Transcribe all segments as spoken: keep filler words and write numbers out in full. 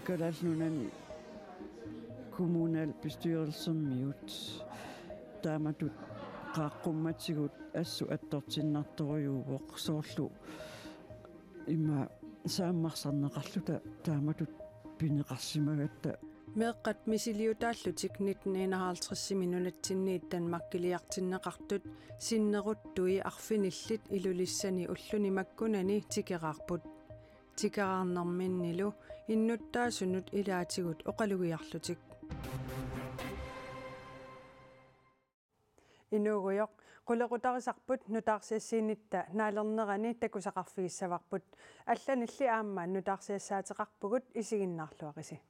Kalaallit Nunaanni kommunalbestyrelsimiut taamatut qaaqqummatigut assut attortinnartorujuuvoq, soorlu ima saammarsarneqarluta taamatut pineqarsimagatta. Meeqqat misiliutaallutik nitten enoghalvtredsimi nunatsinniit Danmarkiliartinneqartut sinneruttui arfinillit Ilulissani ulluni makkunani tikeraarput. Tikeraarnerminnilu innuttaasunut ilaatigut oqalugiarlutik. Inuugujoq, qulequtarisarput nutaarsiassiinitta naalernerani takusaqarfigissavarput. Allanilli aamma nutaarsiassaateqarpugut, isiginnaarluarisi.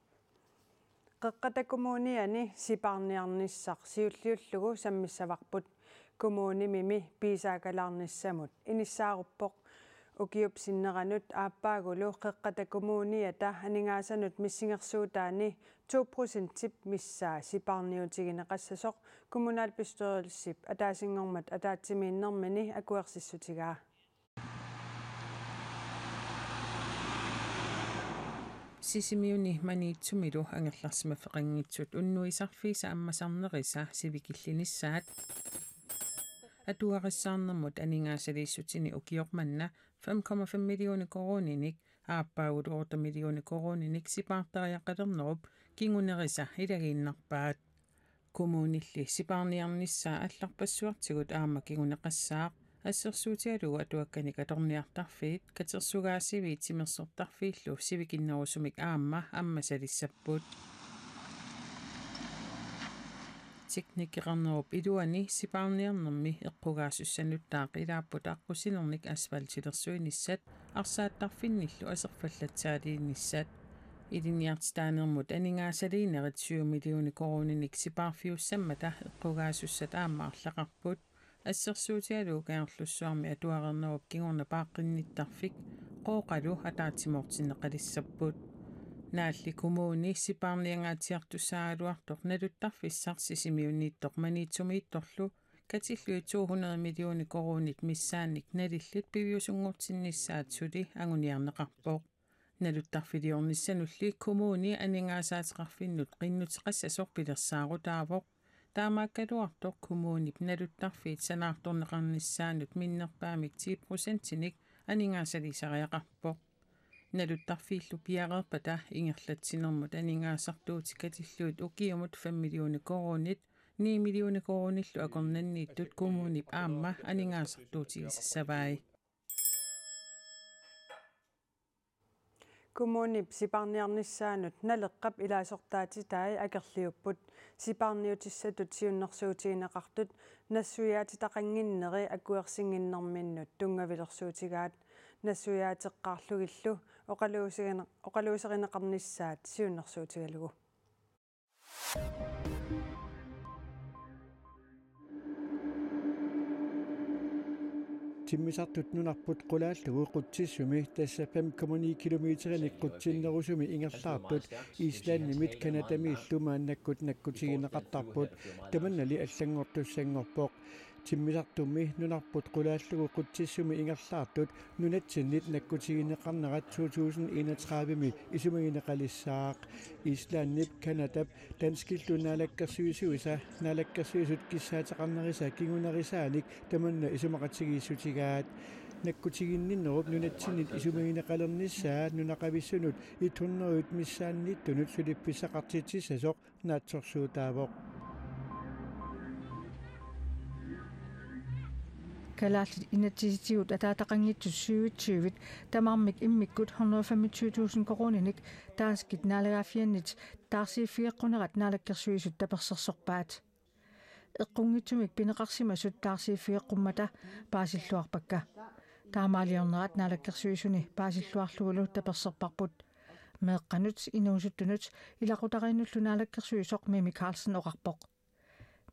Qeqqata Kommuniani sipaarniarnissaq siulliullugu sammissavarput. Kommunimimi piisaakalaarnissamut inissaaruppoq. Ukiup sinneranut aappaagulu Qeqqata Kommuniata aningaasanut missingersuutaani to procentip missaa sipaarniutigineqassasoq kommunalbestyrelsip ataasinngormat ataatsimiinnermini akuersissutigaa. Sisimiuni Maniitsumilu angerlarsimaffeqanngitsut unnuisarfiisa ammasarnerisa sivikillinissaat atugarissaarnermut aningaasaliissutini ukioq manna fem komma fem millioner koruuninik aappaagut otte millioner koruuninik sipaartariaqalernerup kingunerisa ilagiinnarpaat. Kommunilli sipaarniarnissaa allarpassuartigut aamma kinguneqassaaq, assersuutigalugu atuakkanik atorniartarfiit, katersugaasiviit timersortarfiillu sivikinnerusumik aamma ammasalissapput. Teknikeqarnerup iluani sipaarniarnermi eqqugaasussanuttaaq ilaapput aqqusinernik asfaltilersuinissat arsaattarfinnillu aserfallatsaaliinissat. Ilinniartitaanermut aningaasaliinerit syv millioner koruuninik sipaarfiussammata eqqugaasussat aamma arlaqarput. Assersuutigalugu Kangerlussuarmi atuareernerup kingorna paaqqinnittarfik Qooqalu ataatsimoortinneqalissapput. Naalli kommuni sipaarniangaatsiartussaagaluartoq naluttarfissaq Sisimiuniittoq Maniitsumiittorlu katillugit to hundrede millioner koruunit missaannik nalillit piviusunngortinnissaat suli anguniarneqarpoq. Naluttarfiliornissanulli kommuni aningaasaateqarfinnut qinnuteqassasoq pilersaarutaavoq. Taamaakkaluartoq kommunip naluttarfiit sanaartorneqarnissaannut minnerpaamik ti procentinik aningaasaliisariaqarpoq. Naluttarfiillu piareerpata ingerlatsinermut aningaasartuutit katillugit ukiumut fem millioner koruunit ni millioner koruunillu akornanniittut kommunip aamma aningaasartuutigisassavai. Kommunip sipaarniarnissaanut Naleqqap ilaasortaatitai akerliupput. Sipaarniutissatut siunnersuutigineqartut nassuiaatitaqannginneri akuersinnginnerminnut tunngavilersuutigaat, nassuiaateqqaarlugillu oqaluusigine-, oqaluuserineqarnissaat siunnersuutigalugu. Timmisartut nunarput qulaallugu Qutsissumi, tassa fem komma ni kilometerinik qutsinnerusumi ingerlaartut, Islandimit Canadamiillu maannakkut nakkutigineqartarput, tamannali allanngortussanngorpoq. Timmisartummi nunarput qulaallugu Qutsissumi ingerlaartut nunatsinnit nakkutigineqarnerat to tusind enogtredivemi isumagineqalissaaq. Islandip, Canadap danskillu naalakkersuisuisa naalakkersuisut kissaateqarnerisa kingunerisaanik tamanna isumaqatigiissutigaat. Nakkutiginninnerup nunatsinnit isumagineqalernissaa nunaqavissunut et hundrede missaanniittunut suliffissaqartitsissasoq naatsorsuutaavoq. Kalaallit inatsisitigut ataataqanngitsut syvogtyve tamarmik immikkut hundrede femogtyve tusind koruuninik danskit naalagaaffiannit taarsiiffigeqqunerat naalakkersuisut tapersersorpaat. Eqqunngitsumik pineqarsimasut taarsiiffigeqqummata paasilluarpakka. Taamaaliornerat naalakkersuisuni paasilluarlugulu taperserparput. Meeqqanut inuusuttunut ilaqutariinnullu naalakkersuisoq Mimi Karlsen oqarpoq.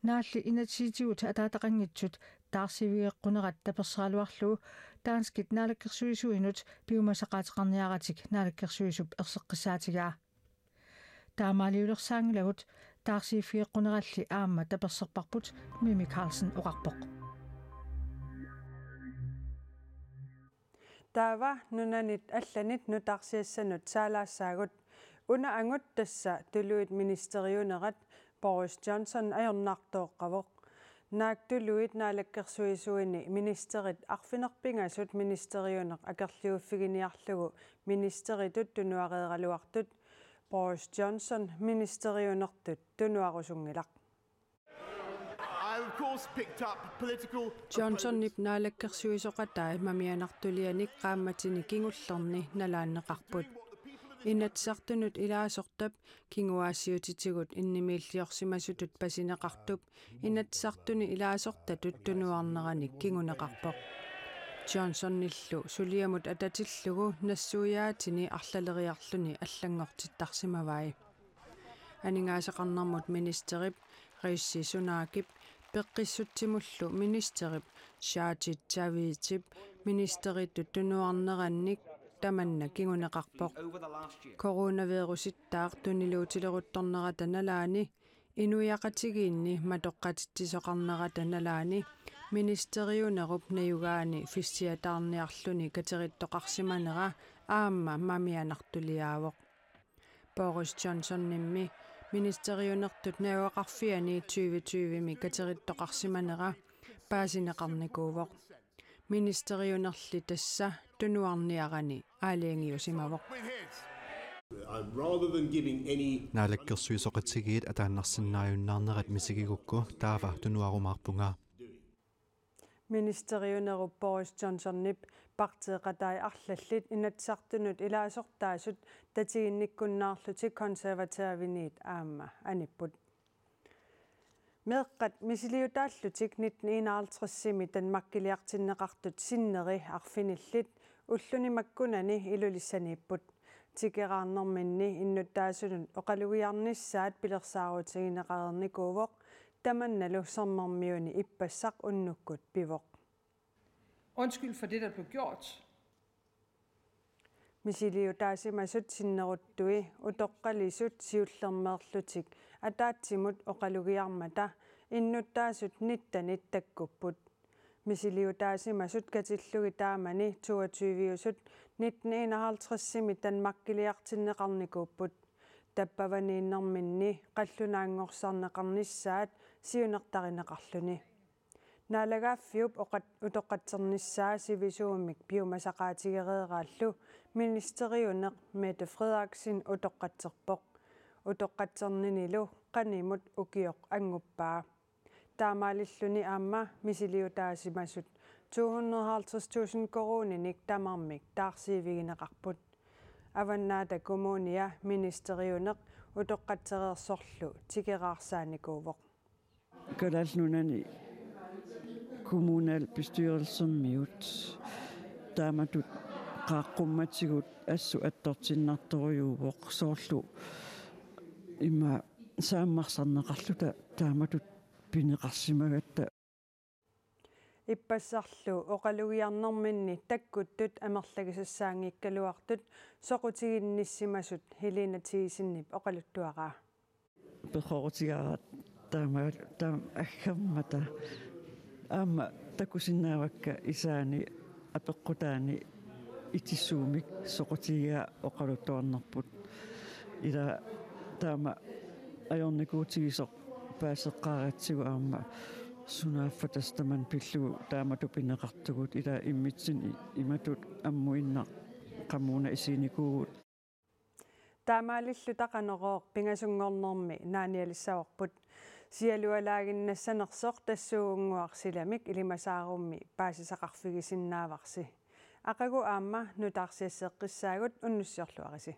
Naalli inatsisitigut ataataqanngitsut taarsiiffigeqqunerat taperseraluarlugu danskit naalakkersuisuinut piumasaqaateqarniaratik naalakkersuisup erseqqissaatigaa. Taamaaliulersaanngilagut, taarsiiffigeqquneralli aamma taperserparput, Mimi Karlsen oqarpoq. Taava nunanit allanit nutaarsiassanut saalaassaagut. Una angut tassa tuluit ministeriunerat Boris Johnson ajornartooqqavoq. Naak tuluit naalakkersuisuini ministerit arfineq-pingasut ministeriuneq akerliuffiginiarlugu ministeritut tunuareeraluartut, Boris Johnson ministeriunertut tunuarusunngilaq. Johnsonip naalakkersuisoqatai mamianartulianik qaammatini kingullerni nalaanneqarput. Inatsisartunut ilaasortap kinguaassiuutitigut innimiilliorsimasutut pasineqartup Inatsisartuni ilaasortatut tunuarneranik kinguneqarpoq. Johnsonillu suliamut atatillugu nassuiaatini arlaleriarluni allanngortittarsimavai. Aningaasaqarnermut ministerip Rishi Sunakip peqqissutsimullu ministerip Sajid Javidip ministeritut tunuarnerannik tamanna kinguneqarpoq. Coronavirusittaaq tuniluutileruttornerata nalaani inuiaqatigiinni matoqqatitsisoqarnerata nalaani ministeriunerup najugaani fissiataarniarluni katerittoqarsimanera aamma mamianartuliaavoq. Boris Johnsonimmi ministeriunertut najugaqarfiani tyve tyvemi katerittoqarsimanera paasineqarnikuuvoq. Ministeriunerli tassa tunuarniarani aalajangiusimavoq. Naalakkersuisoqatigiit ataannarsinnaajunnaarnerat misigigukku taava tunuarumaarpunga. Ministeriunerup Boris Johnsonip partiiqatai arlallit Inatsisartunut ilaasortaasut tatiginnikkunnaarlutik Konservativiniit aamma anipput. Meeqqat misiliutaallutik nitten enoghalvtredsimi Danmarkiliartinneqartut sinneri arfinillit ulluni makkunani Ilulissaniipput. Tikeraarnerminni innuttaasunut oqalugiarnissaat pilersaarutigineqareernikuuvoq, tamannalu sermermiuni ippassaq unnukkut pivoq. Undskyld for det, der blev gjort. Misiliutaasimasut sinneruttui utoqqalisut siullermeerlutik ataatsimut oqalugiarmata innuttaasut nittenit takkupput. Misiliutaasimasut katillugit taamani toogtyveusut nitten enoghalvtredsimi Danmarkiliartinneqarnikuupput. Tappavaniinnerminni qallunaanngorsarneqarnissaat siunertarineqarluni. Naalagaaffiup oqat-, utoqqatsernissaa sivisuumik piumasaqaatigereeraallu ministeriuneq Mette Frederiksen utoqqatserpoq. Utoqqatserninilu qanimut ukioq anguppaa. Taamaalilluni aamma misiliutaasimasut to hundrede og halvtreds tusind koruuninik tamarmik taarsiivigineqarput. Avannaata Kommunia ministeriuneq utoqqatsereersorlu tikeraarsaanikuuvoq. Kalaallit Nunaanni kommunalbestyrelsimiut taamatut qaaqqummatigut assut attortinnartorujuuvoq, soorlu ima saammarsarneqarluta taamatut pineqarsimagatta. Ippassarlu oqalugiarnerminni takkuttut amerlagisassaanngikkaluartut soqutiginnissimasut Helena Thiesenip oqaluttuaraa. Peqorutigaara taama, taama aggammata. Aamma takusinnaavakka isaani apeqqutaani itisuumik soqutigigaa oqaluttuarnerput. Ila taama ajornikuutigisoq paaseqqaaratsigu aamma sunaaffa tassa tamanna pillugu taamatut pineqartugut, ila immitsinnut imatut ammuinnaq qamuuna isiginikuuvugut. Taamaalilluta Qanorooq pingasunngornermi naanialissavarput. Sialualaaginnassanersoq tassuugunnguaq silamik ilimasaarummi paasisaqarfigisinnaavarsi. Aqagu aamma nutaarsiasseqqissaagut, unnussiorluarisi.